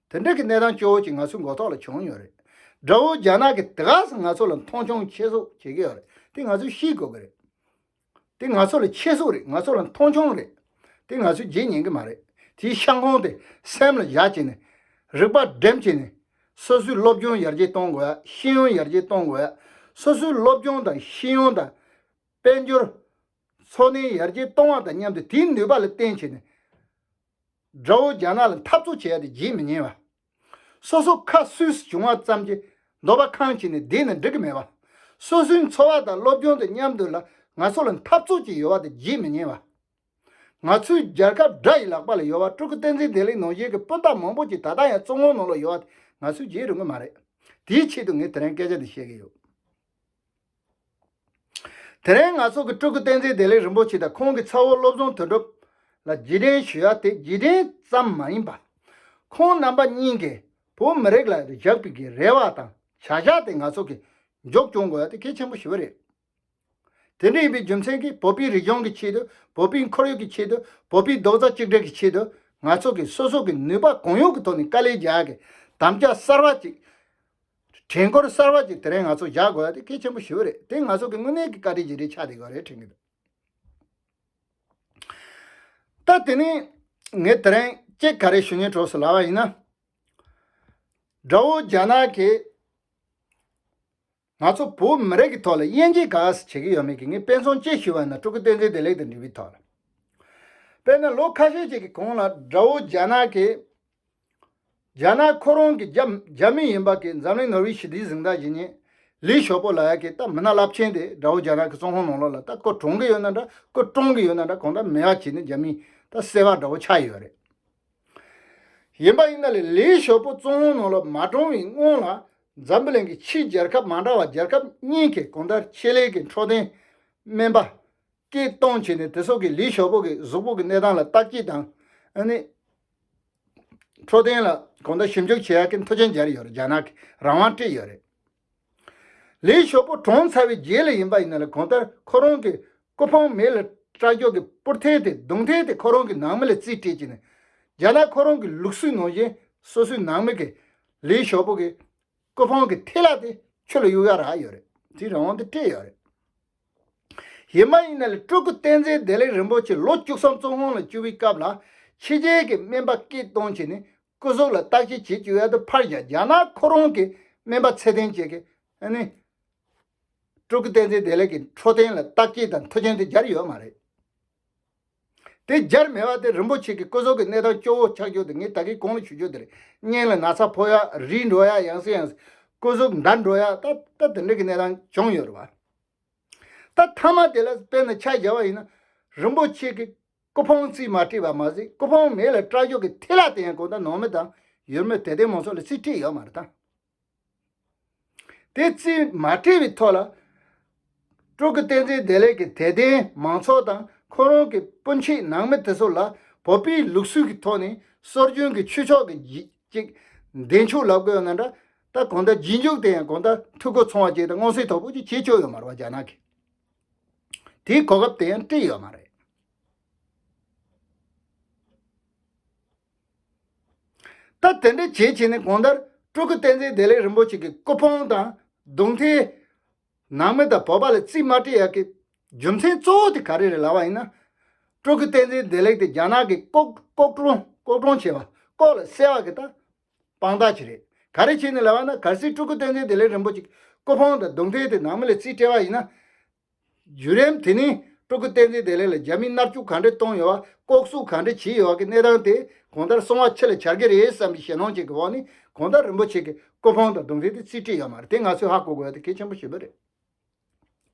དེ་འདྲ་གི་གནས་སྟངས་སྐྱོ་བོ་ཅིག་ང་ཚོའི་མགོ་ཐོག་ལ་བྱུང་ཡོད་རེད། དགྲ་བོ་རྒྱ་ནག་གིས་དེ་ག་ས་ང་ཚོ་ལ་མཐོང་ཆུང་ཆེ་བཟོ་བྱེད་ཀྱི་ཡོད་རེད། དེ་ང་ཚོས་ཤེས་དགོས་ཀྱི་རེད། དེ་ང་ཚོ་ལ་ཆེ་བཟོ་རེད། ང་ཚོ་ལ་མཐོང་ཆུང་རེད། དེ་ང་ཚོས་བརྗེད་ཉན་གྱི་མ་རེད། དེའི་ཤ་འཁོན་དེ་སེམས་ལ་བཞག་བྱས་ནས། རིག་པ་སྒྲིམ་བྱས་ནས། སོ་སོའི་སློབ་སྦྱོང་ཡར་རྒྱས་གཏོང་དགོས་ཡ། ཤེས་ཡོན་ཡར་རྒྱས་གཏོང་དགོས་ཡ། སོ་སོའི་སློབ་སྦྱོང་དང་ཤེས་ཡོན་དང་། དཔལ་འབྱོར། འཚོ་གནས་ཡར་རྒྱས་གཏོང་བ་དང་མཉམ་དུ་དེའི་ནུས་པ་ལ་བརྟེན་བྱས་ནས། དགྲ་བོ་རྒྱ་ནག་ལ་འཐབ་རྩོད་བྱེད་ཡ་དེ་བརྗེད་མི་ཉན་པ། སོ་སོ་ཁ་སུས་བྱུང་བ་ཙམ་གྱིས་འདོད་པ་ཁེངས་བྱས་ནས་བསྡད་ན་འགྲིག་གི་མེད་པ། སོ་སོའི་འཚོ་བ་དང་སློབ་སྦྱོང་དང་མཉམ་དུ་ལ་ང་ཚོ་ལ་འཐབ་རྩོད་ཅིག་ཡོད་པ་དེ་བརྗེད་མི་ཉན་པ། ང་ཚོའི་རྒྱལ་ཁབ་དགྲ་ཡི་ལག་པ་ལ་ཡོད་པ། སྤྲུལ་སྐུ་བསྟན་འཛིན་བདེ་ལེགས་ནང་བཞིན་གྱི་སྤུན་ཟླ་མང་པོ་ཅིག་ད་ལྟ་ཡང་བཙོན་ཁང་ནང་ལ་ཡོད་པ་དེ་ང་ཚོས་བརྗེད་རུང་གི་མ་རེད། དེའི་ཆེད་དུ་ངས་དེ་རིང་སྐད་ཆ་འདི་བཤད་ཀྱི་ཡོད། དེ་རིང་ང་ཚོ་གི་སྤྲུལ་སྐུ་བསྟན་འཛིན་བདེ་ལེགས་རིན་པོ་ཆེ་དང་ཁོང་གི་ཚ་བོ་བློ་བཟང་དོན་གྲུབ་ ལ་རྗེས་དྲན་ཞུ་ཡ་དེ་རྗེས་དྲན་ཙམ་མ་ཡིན་པ། ཁོང་རྣམ་པ་གཉིས་ཀྱིས་བོད་མི་རིགས་ལ་བཞག་པའི་གི་རེ་བ་དང་བྱ་གཞག་དེ་ང་ཚོ་གིས་མཇུག་སྐྱོང་དགོས་ཡ་དེ་གལ་ཆེན་པོ་ཞེ་པོ་རེད། དེ་འདྲ་ཡིན་པའི་རྒྱུ་མཚན་གྱིས་བོད་པའི་རིག་གཞུང་གི་ཆེད་དུ། བོད་པའི་ཁོར་ཡུག་གི་ཆེད་དུ། བོད་པའི་རྡོག་རྩ་གཅིག་སྒྲིལ་གྱི་ཆེད་དུ། ང་ཚོ་གིས་སོ་སོ་གི་ནུས་པ་གང་ཡོད་ཀྱི་ཐོག་ནས་དཀའ་ལས་རྒྱག་གི། དམ་བཅའ་གསར་བ་ཅིག་དྲན་སྐུལ་གསར་བ་ཅིག་དེ་རིང་ང་ཚོ་བཞག་དགོས་ཡ་དེ་གལ་ཆེན་པོ་ཞེ་པོ་རེད། དེ་ང་ཚོ་གི་དངོས་གནས་ཀྱི་བཀའ་དྲིན་རྗེས་དྲན་ཆགས་བསྡད་ཡོད་རེད་དྲན་གྱི་འདུག་ད་དེ་ནས་ངས་དེ་རིང་ཅིག་ག་རེ་ཞུ་སྙིང་བྲོ་སོང་ལབ་པ་ཡིན་ན། དགྲ་བོ་རྒྱ་ནག་གིས་ང་ཚོ་བོད་མི་རིགས་ཀྱི་ཐོག་ལ་དབྱེ་འབྱེད་ག་ཟེ་བྱེད་ཀྱི་ཡོད་མེད་ཀྱི་ངས་དཔེ་མཚོན་ཅིག་ཞུ་བ་ཡིན་ན། སྤྲུལ་སྐུ་བསྟན་འཛིན་བདེ་ལེགས་དང་འབྲེལ་བའི་ཐོག་ལ། དཔེར་ན་ལོ་ཁ་ཤས་ཅིག་གི་གོང་ལ་དགྲ་བོ་རྒྱ་ནག་གིས། རྒྱ་ནག་ཁོ་རང་གི་རྒྱ་རྒྱ་མི་ཡིན་པ་གི་འཛམ་གླིང་ནོར་བུའི་ཞི་བདེའི་གཟེངས་རྟགས་ཞུ་མཁན་ལི་ཞའོ་པོ་ལབ་ཡ་གི་ད་མི་སྣ་རླབས་ཆེན་དེ་དགྲ་བོ་རྒྱ་ནག་གི་བཙོན་ཁང་ནང་ལོགས་ལ་ད་ཁོ་གྲོངས་གི་ཡོད་ན་འདྲ། ཁོ་བཀྲོངས་གི་ཡོད་ན་འདྲ། གང་ལྟར་མེད་པ་བྱས་ནས་རྒྱ་མིས་ད་བསད་པ་འདྲ་བོ་ཆགས་ཡོད་རེད། ཡིན་པ་ཡིན་ན་ལས་ལི་ཞའོ་པོ་བཙོན་ཁང་ནང་ལ་མ་གྲོངས་པའི་སྔོན་ལ། འཛམ་བུ་གླིང་གི་ཕྱི་རྒྱལ་ཁབ་མ་འདྲ་བ་རྒྱལ་ཁབ་གཉིས་ཀྱིས་གང་ལྟར་ཆེད་ལས་ཀྱི་འཕྲོད་བསྟེན་སྨན་པ་སྐད་གཏོང་བྱས་ནས་དེ་ཚོ་གིས་ལི་ཞའོ་པོ་གི་གཟུགས་པོ་གི་གནས་སྟངས་ལ་བརྟག་དཔྱད་དང་། ཨ་ནི་འཕྲོད་བསྟེན་ལ་གང་ལྟར་ཞིབ་འཇུག་བྱེད་ཡག་གི་མཐུན་རྐྱེན་སྦྱར་ཡོད་རེད། རྒྱ་ནག་གིས་རང་དབང་སྤྲད་ཡོད་རེད། ལི་ཞའོ་པོ་གྲོངས་ཚར་བའི་རྗེས་ལ་ཡིན་པ་ཡིན་ན་ལ་གང་ལྟར་ཁོ་རང་གི་སྐུ་ཕུང་མེ་ལ་སྲེག་རྒྱུ་གི་སྤུར་ཐལ་དེ། གདུང་ཐལ་དེ་ཁོ་རང་གི་ནང་མི་ལ་རྩིས་སྤྲད་ཀྱི་ནས། རྒྱ་ནག་ཁོ་རང་གི་ལུགས་སྲོལ་ནང་བཞིན་སོ་སོའི་ནང་མི་གིས་ལི་ཞའོ་པོ་གི་སྐུ་ཕུང་གི་ཐལ་བ་དེ་ཆུ་ལ་གཡུག་ཡ་རག་ཡོད་རེད། དེའི་རང་དབང་དེ་སྤྲད་ཡོད་རེད། ཡིན་པ་ཡིན་ན་ལས་སྤྲུལ་སྐུ་བསྟན་འཛིན་བདེ་ལེགས་རིན་པོ་ཆེ་ལོ་བཅུ་གསུམ་བཙོན་ཁང་ལ་བཅུག་པའི་སྐབས་ལ་ཕྱི་རྒྱལ་གྱི་སྨན་པ་སྐད་གཏོང་བྱས་ནས་སྐུ་གཟུགས་ལ་བརྟག་དཔྱད་བྱེད་བཅུག་ཡ་དེ་ཕར་བཞག་རྒྱ་ནག་ཁོ་རང་གི་སྨན་པ་ཚད་ལྡན་ཅིག་གིས་ཨ་ནི་སྤྲུལ་སྐུ་བསྟན་འཛིན་བདེ་ལེགས་ཀྱི་འཕྲོད་བསྟེན་ལ་བརྟག་དཔྱད་དང་མཐུན་རྐྱེན་དེ་སྦྱར་ཡོད་མ་རེད། དེ་སྦྱར་མེད་པ་དེ་རིན་པོ་ཆེ་གི་སྐུ་གཟུགས་ཀྱི་གནས་སྟངས་སྐྱོ་བོ་ཆགས་རྒྱུ་དེ་ངས་ད་གིན་གོང་ལ་ཞུ་རྒྱུ་དེ་རེད། སྙིང་ལ་ན་ཚ་ཕོག་ཡ། རིལ་འགྲོ་ཡ། ཡང་སེ་ཡང་སེ་སྐུ་གཟུགས་འདར་འགྲོ་ཡ། ད་ད་དེ་འདྲ་གི་གནས་སྟངས་བྱུང་ཡོད་རེད་བ། ད་མཐའ་མ་དེ་ལ་དཔེར་ན་ཆ་བཞག་པ་ཡིན་ན། རིན་པོ་ཆེ་གི་སྐུ་ཕུང་རྩིས་མ་སྤྲད་པ་མ་ཟད། སྐུ་ཕུང་མེ་ལ་སྲེག་རྒྱུ་གི་ཐལ་བ་དེ་ཡང་གང་ལྟར་ནང་མི་དང་ཡུལ་མི་དད་ལྡན་མང་ཚོགས་ལ་རྩིས་སྤྲད་ཡོད་མ་རེད་ད། དེ་རྩིས་མ་སྤྲད་པའི་ཐོག་ལ། སྤྲུལ་སྐུ་བསྟན་འཛིན་བདེ་ལེགས་ཀྱི་དད་ལྡན་མང་ཚོགས་དང་ཁོ་རང་གི་སྤུན་མཆེད་ནང་མི་དེ་ཚོ་ལ་བོད་པའི་ལུགས་སྲོལ་གྱི་ཐོག་ནས་སྲོལ་རྒྱུན་གྱི་ཆོས་ཕྱོགས་ཀྱི་རྗེས་ཅིག་འདེམས་ཤོག་ལབ་དགོས་ན་འདྲ། ད་གང་ལྟར་རྗེས་འཇུག་དེ་ཡང་གང་ལྟར་ཐུགས་ཁུར་ཚང་བ་ཅིག་དང་མངོན་གསལ་དོད་པོ་ཅིག་བྱེད་ཆོག་ཡོད་མ་རེད་བ། རྒྱ་ནག་གིས་དེའི་གོ་སྐབས་དེ་ཡང་སྤྲད་ཡོད་མ་རེད། ད་དེ་འདྲ་བྱེད་བྱས་ནས་གང་ལྟར་སྤྲུལ་སྐུ་བསྟན་འཛིན་བདེ་ལེགས་རིན་པོ་ཆེ་གི་སྐུ་ཕུང་དང་གདུང་ཐལ། ནང་མི་དང་བོད་པ་ལ་རྩིས་མ་སྤྲད་ཡག་གི་རྒྱུ་མཚན་གཙོ་བོ་དེ་ག་རེ་རེད་ལབ་པ་ཡིན་ན། སྤྲུལ་སྐུ་བསྟན་འཛིན་བདེ་ལེགས་དེ་རྒྱ་ནག་གིས་ལྐོག་ལྐོག་བཀྲོངས་ལྐོག་བཀྲོངས་བྱས་པ། ལྐོག་ལ་བསད་པ་གི་ད་དཔང་རྟགས་ཅིག་རེད། ག་རེ་བྱས་ནས་ལབ་པ་ན། གལ་སྲིད་སྤྲུལ་སྐུ་བསྟན་འཛིན་བདེ་ལེགས་རིན་པོ་ཆེ་སྐུ་ཕུང་དང་གདུང་ཐལ་དེ་ནང་མི་ལ་རྩིས་སྤྲད་པ་ཡིན་ན། བརྒྱུད་རིམ་དེ་ནས་སྤྲུལ་སྐུ་བསྟན་འཛིན་བདེ་ལེགས་ལ་རྒྱ་མིས་མནར་གཅོད་ག་འདྲ་བཏང་ཡོད་པ། ལྐོག་བསུབ་ག་འདྲ་བྱས་ཡོད་པ་གི་གནས་སྟངས་དེ་གང་ལྟར་གསང་བ་ཕྱི་ལ་གྱར་གི་རེད་བསམ་པའི་ཞེད་སྣང་ཅིག་གི་འོག་ནས་གང་ལྟར་རིན་པོ་ཆེ་གི་སྐུ་ཕུང་དང་གདུང་ཐལ་དེ་རྩིས་སྤྲད་ཡོད་མ་རེད། དེ་ང་ཚོས་ཧ་གོ་དགོས་ཡ་དེ་གལ་ཆེན་པོ་ཞེ་པོ་རེད།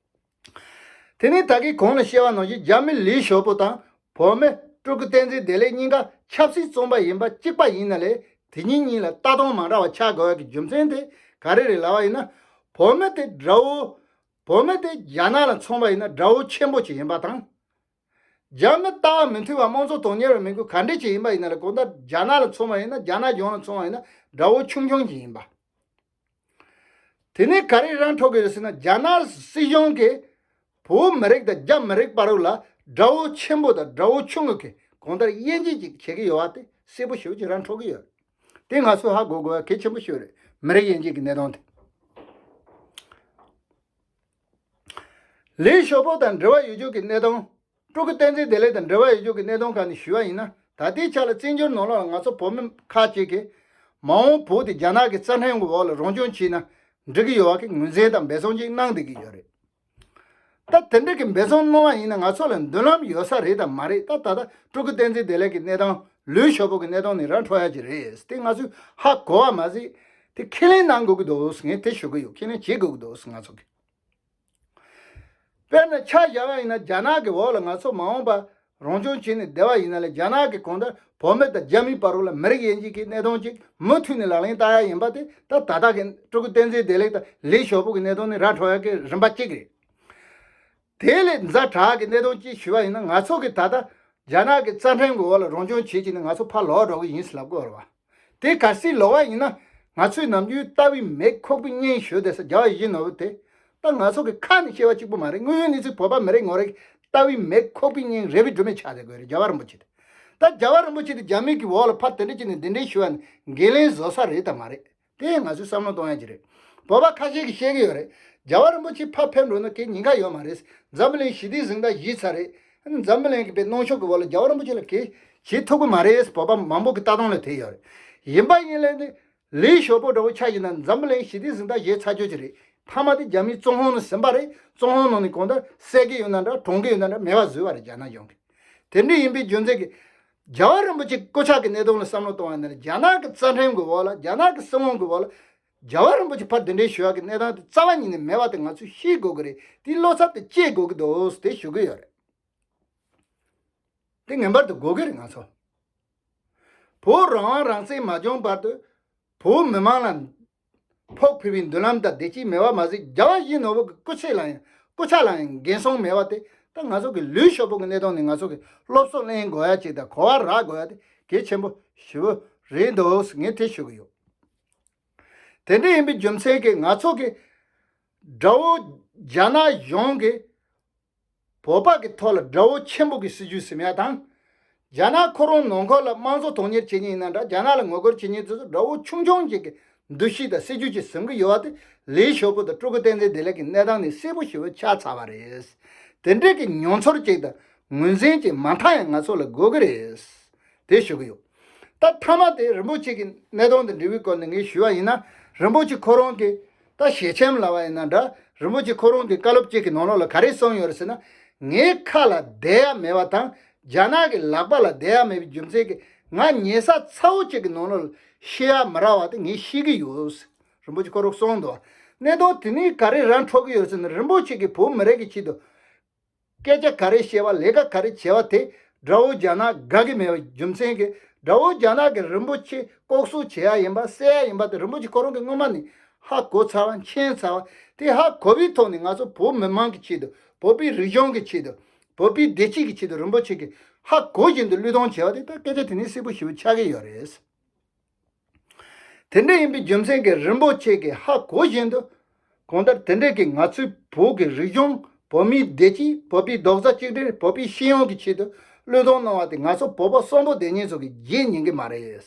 དེ་ནས་ད་གིན་གོང་ལ་བཤད་པ་ནང་བཞིན་རྒྱ་མི་ལི་ཞའོ་པོ་དང་བོད་མི་སྤྲུལ་སྐུ་བསྟན་འཛིན་བདེ་ལེགས་གཉིས་ཀ་ཆབ་སྲིད་བཙོན་པ་ཡིན་པ་གཅིག་པ་ཡིན་ན་ལས། དེ་གཉིས་གཉིས་ལ་ལྟ་སྟངས་མ་འདྲ་བ་ཆགས་དགོས་ཡ་གི་རྒྱུ་མཚན་དེ་ག་རེ་རེད་ལབ་པ་ཡིན་ན། བོད་མི་དེ་དགྲ་བོ། བོད་མི་དེ་རྒྱ་ནག་ལ་མཚོན་པ་ཡིན་ན་དགྲ་བོ་ཆེན་པོ་ཅིག་ཡིན་པ་དང་། རྒྱ་མི་ལྟ་བ་མི་མཐུན་པ་དམངས་གཙོ་དོན་གཉེར་བ་མི་དགོས་ག་འདྲ་ཅིག་ཡིན་པ་ཡིན་ན་ལ། གང་ལྟར་རྒྱ་ནག་ལ་མཚོན་པ་ཡིན་ན། རྒྱ་ནག་གཞུང་ལ་མཚོན་པ་ཡིན་ན་དགྲ་བོ་ཆུང་ཆུང་ཅིག་ཡིན་པ། དེ་ནས་ག་རེ་རང་འཕྲོད་ཀྱི་རེད་ཟེར་ན། རྒྱ་ནག་སྲིད་གཞུང་གིས་བོད་མི་རིགས་དང་རྒྱ་མི་རིགས་བར་ལ་དགྲ་བོ་ཆེན་པོ་དང་དགྲ་བོ་ཆུང་ངུ་གི་གང་ལྟར་དབྱེ་འབྱེད་ཅིག་བྱེད་ཀྱི་ཡོད་པ་དེ་གསལ་པོ་ཞེ་པོ་ཅིག་རང་འཕྲོད་ཀྱི་ཡོད། དེ་ང་ཚོས་ཧ་གོ་དགོས་པ་གལ་ཆེན་པོ་ཞིག་རེད། མི་རིགས་དབྱེ་འབྱེད་ཀྱི་གནད་དོན་དེ། ལི་ཞའོ་པོ་དང་འབྲེལ་བ་ཡོད་རྒྱུ་གི་གནད་དོན། སྤྲུལ་སྐུ་བསྟན་འཛིན་བདེ་ལེགས་དང་འབྲེལ་བ་ཡོད་རྒྱུ་གི་གནད་དོན་ཁག་ནས་ཞུས་པ་ཡིན་ན། ད་ལྟའི་ཆ་ལ་བཙན་བྱོལ་ནང་ལོགས་ལ་ང་ཚོ་བོད་མི་ཁག་ཅིག་གིས་མ་འོངས་བོད་དེ་རྒྱ་ནག་གི་རྩ་ཁྲིམས་ཀྱི་འོག་ལ་རང་སྐྱོང་བྱས་ན་འགྲིག་གི་ཡོད་པ་གི་ངོས་འཛིན་དང་འབད་བརྩོན་ཅིག་གནང་བསྡད་ཀྱི་ཡོད་རེད། ད་དེ་འདྲ་གི་འབད་བརྩོན་གནང་བ་ཡིན་ན་ང་ཚོ་ལ་མདུན་ལམ་ཡོད་ས་རེད་དམ་མ་རེད། ད་ད་ལྟ་སྤྲུལ་སྐུ་བསྟན་འཛིན་བདེ་ལེགས་ཀྱི་གནས་སྟངས། ལི་ཞའོ་པོ་གི་གནས་སྟངས་ནས་ར་འཕྲོད་ཡ་ཅིག་རེད། དེ་ང་ཚོས་ཧ་གོ་བ་མ་ཟད་དེ་ཁས་ལེན་གནང་དགོས་ཀྱི་འདུག་ངས་དེ་ཞུ་གི་ཡོད། ཁས་ལེན་བྱེད་དགོས་ཀྱི་འདུག་ང་ཚོ་གི། དཔེར་ན་ཆ་བཞག་པ་ཡིན་ན། རྒྱ་ནག་གི་འོག་ལ་ང་ཚོ་མ་འོངས་པ་རང་སྐྱོང་བྱས་ནས་བསྡད་པ་ཡིན་ན་ལས། རྒྱ་ནག་གི་གང་ལྟར་བོད་མི་དང་རྒྱ་མིའི་བར་ལ་མི་རིགས་དབྱེ་འབྱེད་ཀྱི་གནད་དོན་ཅིག་མུ་མཐུད་ནས་ལག་ལེན་བསྟར་ཡ་ཡིན་པ་དེ་ད་ད་ལྟ་གི་སྤྲུལ་སྐུ་བསྟན་འཛིན་བདེ་ལེགས་དང་ལི་ཞའོ་པོ་གི་གནད་དོན་ནས་ར་འཕྲོད་ཡ་གི་རིམ་པ་གཅིག་རེད། དེ་ལས་ཛ་དྲག་གི་གནད་དོན་ཅིག་ཞུས་པ་ཡིན་ན། ང་ཚོ་གི་ད་ལྟ་ རྒྱ་ནག་གི་རྩ་ཁྲིམས་ཀྱི་འོག་ལ་རང་སྐྱོང་བྱེད་ཀྱི་ནི་ང་ཚོ་ཕར་ལོག་འགྲོ་གི་ཡིན་ཟེར་ལབ་དགོས་རེད་བ། དེ་གལ་སྲིད་ལོག་པ་ཡིན་ན་ང་ཚོས་ནམ་རྒྱུན་རྟ་བའི་མིག་ཁོག་པའི་སྙིང་ཞུ་བསྡད་ས་རྒྱལ་བ་ཡིད་བཞིན་ནོར་བུ་དེ། ད་ང་ཚོ་གི་ཁ་ནས་བཤད་པ་གཅིག་པུ་མ་རེད། དངོས་ཡོད་གནས་ཚུལ་བོད་པ་མི་རེ་ངོ་རེ་རྟ་བའི་མིག་ཁོག་པའི་སྙིང་རལ་པའི་སྒྲོན་མེ་ཆགས་བསྡད་དགོས་རེད། རྒྱལ་བ་རིན་པོ་ཆེ་དེ། ད་རྒྱལ་བ་རིན་པོ་ཆེ་དེ་རྒྱ་མི་གི་འོག་ལ་ཕར་དེ་འདྲ་བྱས་ནས་འདི་འདྲའི་ཞུ་བ་ནི་འགན་ལེན་བཟོ་ས་རེད་དམ་མ་རེད། དེ་ང་ཚོས་བསམ་བློ་གཏོང་ཡ་ཅིག་རེད། བོད་པ་ཁ་ཤས་ཀྱིས་བཤད་ཀྱི་ཡོད་རེད། རྒྱལ་བ་རིན་པོ་ཆེ་ཕར་ཕེབས་འགྲོ་ན་གའི་ཉེན་ཁ་ཡོད་མ་རེད། འཛམ་བུ་གླིང་ཞི་བདེའི་གཟེངས་རྟགས་བཞེས་ཚར་རེད། འཛམ་བུ་གླིང་གི་དཔེ་གནོན་ཤུགས་ཀྱི་འོག་ལ་རྒྱལ་བ་རིན་པོ་ཆེ་ལ་གའི་བྱེད་ཐུབ་ཀྱི་མ་རེད། བོད་པ་མང་པོ་གི་ལྟ་སྟངས་ལ་དེ་ཡོད་རེད། ཡིན་པ་ཡིན་ལས་ནི་ལིའུ་ཞའོ་པོ་འདྲ་བོ་ཆ་བཞག་ན་འཛམ་བུ་གླིང་ཞི་བདེའི་གཟེངས་རྟགས་བཞེས་ཚར་རྒྱུ་ཅིག་རེད། མཐའ་མ་དེ་རྒྱ་མིའི་བཙོན་ཁང་ནང་ཟིན་པ་རེད། བཙོན་ཁང་ནང་ནས་གང་ལྟར་བསད་ཀྱི་ཡོད་ན་འདྲ་གྲོངས་ཀྱི་ཡོད་ན་འདྲ་མེད་པ་བཟོས་པ་རེད་རྒྱ་ནག་གཞུང་གིས། དེ་འདྲ་ཡིན་པའི་རྒྱུ་མཚན་གྱིས། རྒྱལ་བ་རིན་པོ་ཆེ་སྐུ་ཕྱྭ་གི་གནད་དོན་ལ་བསམ་བློ་གཏོང་བ་ནི་རྒྱ་ནག་གི་རྩ་ཁྲིམས་ཀྱི་འོག་ལ་རྒྱ་ནག་གི་སྲིད་དབང་གི་འོག་ལ་རྒྱལ་བ་རིན་པོ་ཆེ་ཕར་འདི་འདྲའི་ཞུ་བ་གི་གནས་སྟངས་དེ་རྩ་བ་ཉིད་ནས་མེད་པ་དེ་ང་ཚོས་ཤེས་དགོས་ཀྱི་རེད། དེའི་བློ་འཚབ་དེ་སྐྱེ་དགོས་ཀྱི་འདུག་དེ་ཞུ་གི་ཡོད་རེད། དེ་ངེས་པར་དུ་དགོས་ཀྱི་རེད་ང་ཚོ། བོད་རང་དབང་རང་བཙན་མ་བྱུང་བར་དུ་བོད་མི་མང་ལ་ཕོག་ཕུལ་བའི་མདུན་ལམ་དང་བདེ་སྐྱིད་མེད་པ་མ་ཟད་རྒྱལ་བ་ཡིད་བཞིན་ནོར་བུ་གི་སྐུ་ཚེ་ལ་ཡང་སྐུ་ཕྱྭ་ལ་ཡང་འགན་སྲུང་མེད་པ་དེ་ད་ང་ཚོ་གི་ལིའུ་ཞའོ་པོ་གི་གནད་དོན་ནི་ང་ཚོ་གི་སློབ་གསོ་ལེན་དགོས་ཡ་ཅིག་དང་གོ་བ་རག་དགོས་ཡ་དེ་གལ་ཆེན་པོ་ཞེ་པོ་རེད་འདུག་ངས་དེ་ཞུ་གི་ཡོད། དེ་འདྲ་ཡིན་པའི་རྒྱུ་མཚན་གྱིས་ང་ཚོ་གི་དགྲ་བོ་རྒྱ་ནག་གཞུང་གིས་བོད་པ་གི་ཐོག་ལ་དགྲ་བོ་ཆེན་པོ་གི་སྲིད་ཇུས་ཟིན་ཡ་དང་། རྒྱ་ནག་ཁོ་རང་ནང་ཁུལ་ལ་དམངས་གཙོ་དོན་གཉེར་བྱེད་མཁན་ཡིན་ན་འདྲ་རྒྱ་ནག་ལ་ངོ་རྒོལ་བྱེད་མཁན་ཚོ་ཚོ་དགྲ་བོ་ཆུང་ཆུང་ཅིག་གི་འདུ་ཤེས་དང་སྲིད་ཇུས་ཅིག་ཟིན་གི་ཡོད་པ་དེ་ལིའུ་ཞའོ་པོ་དང་སྤྲུལ་སྐུ་བསྟན་འཛིན་བདེ་ལེགས་ཀྱི་གནས་སྟངས་ནི་གསལ་པོ་ཞེ་པོ་ཆགས་ཚར་བ་རེད། དེ་འདྲའི་གི་མྱོང་ཚོར་ཅིག་དང་ངོས་འཛིན་ཅིག་མ་མཐའ་ཡང་ང་ཚོ་ལ་དགོས་གི་རེད། དེ་ཞུ་གི་ཡོད། ད་མཐའ་མ་དེ་རིན་པོ་ཆེ་གི་གནད་དོན་དང་འབྲེལ་བའི་སྐོར་ནས་ངས་ཞུ་བ་ཡིན་ན་རིན་པོ་ཆེ་ཁོ་རང་གི་ད་ཞལ་ཆེམས་ལབ་པ་ཡིན་ན་འདྲ་རིན་པོ་ཆེ་ཁོ་རང་གི་བཀའ་སློབ་གཅིག་གི་ནང་ལོགས་ལ་ག་རེ་གསུངས་ཡོད་རེད་ཟེར་ན། ངའི་ཁ་ལ་བསྡད་ཡ་མེད་པ་དང་རྒྱ་ནག་གི་ལག་པ་ལ་བསྡད་ཡ་མེད་པའི་རྒྱུ་མཚན་གྱིས་ང་ཉལ་ས་ཚ་བོ་གཅིག་གི་ནང་ལོགས་ལ་ཤི་ཡ་མི་རག་པ་དེ་ངས་ཤེས་ཀྱི་ཡོད། རིན་པོ་ཆེ་ཁོ་རང་གསུངས་འདུག་གནད་དོན་དེ་ནས་ག་རེ་ར་འཕྲོད་ཀྱི་ཡོད་རེད་ཟེར་ན་རིན་པོ་ཆེ་གིས་བོད་མི་རིགས་ཀྱི་ཆེད་དུ། སྐད་ཆ་ག་རེ་བཤད་པ་ལས་ཀ་ག་རེ་བྱས་པ་དེ་དགྲ་བོ་རྒྱ་ནག་དགའ་གི་མེད་པའི་རྒྱུ་མཚན་གྱིས་དགྲ་བོ་རྒྱ་ནག་གིས་རིན་པོ་ཆེ་ལྐོག་གསོད་བྱེད་ཡ་ཡིན་པ་བསད་ཡ་ཡིན་པ་དེ་རིན་པོ་ཆེ་ཁོ་རང་གིས་སྔོན་མ་ནས་ཧ་གོ་ཚར་བ་མཁྱེན་ཚར་བ་དེ་ཧ་གོ་བའི་ཐོག་ནས་ང་ཚོ་བོད་མི་མང་གི་ཆེད་དུ་བོད་པའི་རིག་གཞུང་གི་ཆེད་དུ་བོད་པའི་བདེ་སྐྱིད་ཀྱི་ཆེད་དུ་རིན་པོ་ཆེ་གིས་ཧ་གོ་བཞིན་དུ་བློས་གཏོང་བྱས་པ་དེ་ད་སྐད་ཆ་དེ་ནི་གསལ་པོ་ཞེ་པོ་ཆགས་ཀྱི་ཡོད་རེད། དེ་འདྲ་ཡིན་པའི་རྒྱུ་མཚན་གྱིས་རིན་པོ་ཆེ་གིས་ཧ་གོ་བཞིན་དུ། གང་ལྟར་དེ་འདྲ་གི་ང་ཚོའི་བོད་ཀྱི་རིག་གཞུང་བོད་མིའི་བདེ་སྐྱིད་བོད་པའི་རྡོག་རྩ་གཅིག་སྒྲིལ་བོད་པའི་སྤྱི་ཡོངས་ཀྱི་ཆེད་དུ་བློས་གཏོང་གནང་བ་དེ་ང་ཚོ་བོད་པ་གསོན་པོ་བསྡད་མཁན་ཚོ་གིས་བརྗེད་ཉན་གི་མ་རེད།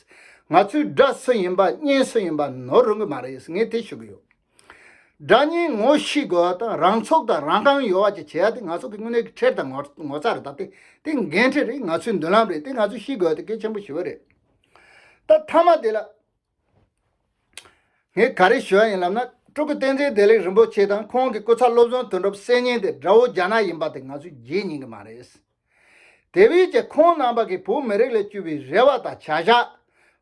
ང་ཚོའི་དགྲ་སུ་ཡིན་པ་གཉེན་སུ་ཡིན་པ་ནོར་རུང་གི་མ་རེད་ངས་དེ་ཞུ་གི་ཡོད། དགྲ་གཉེན་ངོ་ཤེས་དགོས་པ་དང་རང་ཚུགས་དང་རང་རྐང་ཡོད་པ་ཅིག་བྱེད་ཡ་དེ་ང་ཚོ་གི་དངོས་གནས་ཀྱི་ཁྲེལ་དང་ངོ་ངོ་ཚ་རེད། ད་དེ་དེ་འགན་འཁྲི་རེད། ང་ཚོའི་མདུན་ལམ་རེད། དེ་ང་ཚོས་ཤེས་དགོས་པ་དེ་གལ་ཆེན་པོ་ཞེ་པོ་རེད། ད་མཐའ་མ་དེ་ལ་ངས་ག་རེ་ཞུ་ཡ་ཡིན་ལབ་ན་སྤྲུལ་སྐུ་བསྟན་འཛིན་བདེ་ལེགས་རིན་པོ་ཆེ་དང་ཁོང་གི་སྐུ་ཚབ་བློ་བཟང་དོན་གྲུབ་གསན་མཁན་དེ་དགྲ་བོ་རྒྱ་ནག་ཡིན་པ་དེ་ང་ཚོས་བརྗེད་ཉན་གི་མ་རེད། དེ་བས་ཀྱང་ཁོང་རྣམ་པ་གིས་བོད་མི་རིགས་ལ་བཅོལ་བའི་རེ་བ་དང་བྱ་བཞག་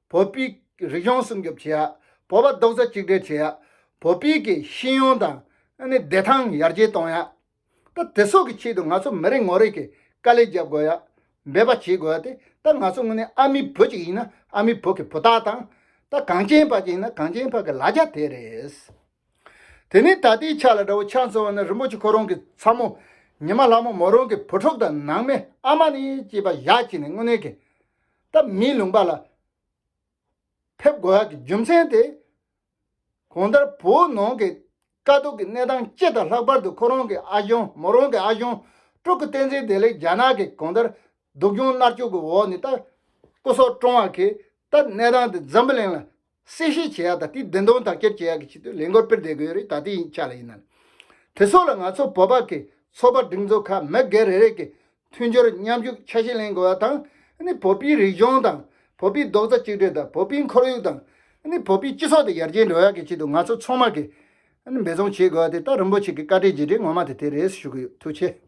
བོད་པའི་རིག་གཞུང་སྲུང་སྐྱོབ་བྱེད་ཡ། བོད་པ་རྡོག་རྩ་གཅིག་སྒྲིལ་བྱེད་ཡ། བོད་པའི་གི་ཤེས་ཡོན་དང་ཨ་ནི་བདེ་ཐང་ཡར་རྒྱས་གཏོང་ཡ། ད་དེ་སོགས་ཀྱི་ཆེད་དུ་ང་ཚོ་མི་རེ་ངོ་རེ་གིས་དཀའ་ལས་རྒྱབ་དགོས་ཡ། འབད་པ་བྱེད་དགོས་ཡ་དེ་ད་ང་ཚོ་དངོས་གནས་ཨ་མའི་བུ་ཅིག་ཡིན་ན་ཨ་མའི་བུ་གི་བུ་དག་དང་། ད་གངས་ཅན་པ་ཅིག་ཡིན་ན་གངས་ཅན་པ་གི་ལ་རྒྱ་དེ་རེད། དེ་ནས་ད་ལྟའི་ཆ་ལ་དགྲ་བོ་ཆགས་སོང་བ་ནི་རིན་པོ་ཆེ་ཁོ་རང་གི་ཚ་མོ་ཉི་མ་ལྷ་མོ་མོ་རང་གི་བུ་ཕྲུག་དང་ནང་མི་ཨ་མ་ནས་སྐྱེས་པ་བཞག་བྱས་ནས་དངོས་གནས་ཀྱི་ད་མིའི་ལུང་པ་ལ་ཕེབས་དགོས་ཡག་གི་རྒྱུ་མཚན་དེ། གང་ལྟར་བོད་ནང་གི་དཀའ་སྡུག་གི་གནས་སྟངས་སྤྱི་དང་ལྷག་པར་དུ་ཁོ་རང་གི་ཨ་ཞང་མོ་རང་གི་ཨ་ཞང་སྤྲུལ་སྐུ་བསྟན་འཛིན་བདེ་ལེགས་རྒྱ་ནག་གི་གང་ལྟར་སྡུག་སྦྱོང་མནར་གཅོད་ཀྱི་འོག་ནས་ད་སྐུ་སྲོག་བཀྲོངས་པ་གི་ད་གནས་སྟངས་དེ་འཛམ་བུ་གླིང་ལ་གསལ་བཤད་བྱེད་ཡག་དང་དེའི་བདེན་དོན་དག་སྐྱེལ་བྱེད་ཡག་གི་ཆེད་དུ་ལས་འགུལ་སྤེལ་བསྡད་དགོས་རེད། ད་ལྟའི་ཡིན་ཆ་ལ་ཡིན་ན། དེ་སོགས་ལ་ང་ཚོ་བོད་པ་གི་ཚོགས་པ་སྒྲིག་འཛུགས་ཁག་མི་སྒེར་རེ་རེ་གི་མཐུན་སྦྱོར་མཉམ་ཞུགས་འཆར་གཞི་ལེན་དགོས་པ་དང་། ཨ་ནི་བོད་པའི་རིག་གཞུང་དང་། བོད་པའི་རྡོག་རྩ་གཅིག་སྒྲིལ་དང་། བོད་པའི་ཁོར་ཡུག་དང་། ཨ་ནི་བོད་པའི་སྤྱི་ཚོགས་དེ་ཡར་རྒྱས་འགྲོ་ཡག་གི་ཆེད་དུ་ང་ཚོ་ཚང་མ་གིས་ཨ་ནི་འབད་བརྩོན་བྱེད་དགོས་པ་དེ་ད་རིན་པོ་ཆེ་གི་བཀའ་དྲིན་རྗེས་དྲན་ངོ་མ་དེ་དེ་རེད་ཞུ་གི་ཡོད། ཐུགས་རྗེ་ཆེ།